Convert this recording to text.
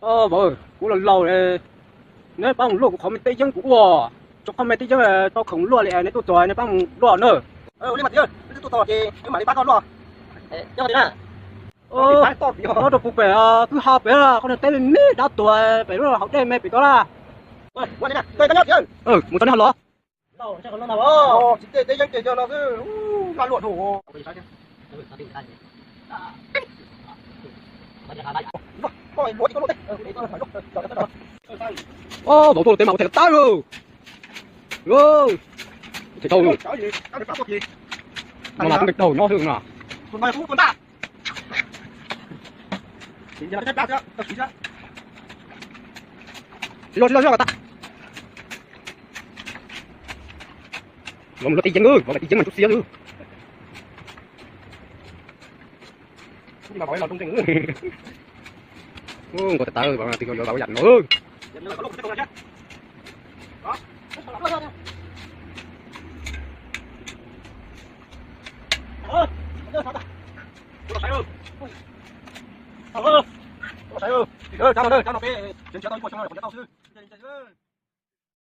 Vauv, kuv laus laus, neb pab mus luaj kuv qhov me teb yeeb kuv ua. Tsob qhov me teb yeeb tau khoom luaj li, neb tuaj txog neb pab mus luaj na. Ua li mas txiv, neb twb tuaj txog ces wb mam li pab koj luaj. Nyob rau kuv pem kwj ha pem, qhov niag teb me me dab tuag pem lub hauv dej me pem ko na. Mus txog neb ho los. Vauv tuaj teb mas ua them tawv. Them dhau. No mas tub nkeeg dhau nyob xwb no. Tsis los tsis los tsis los tas. Vauv mus luaj teb yeeb, vauv teb yeeb mas tub siab xwb. Nkaus tas tawv, vauv twb yuav vauv yam no. Tau xwb.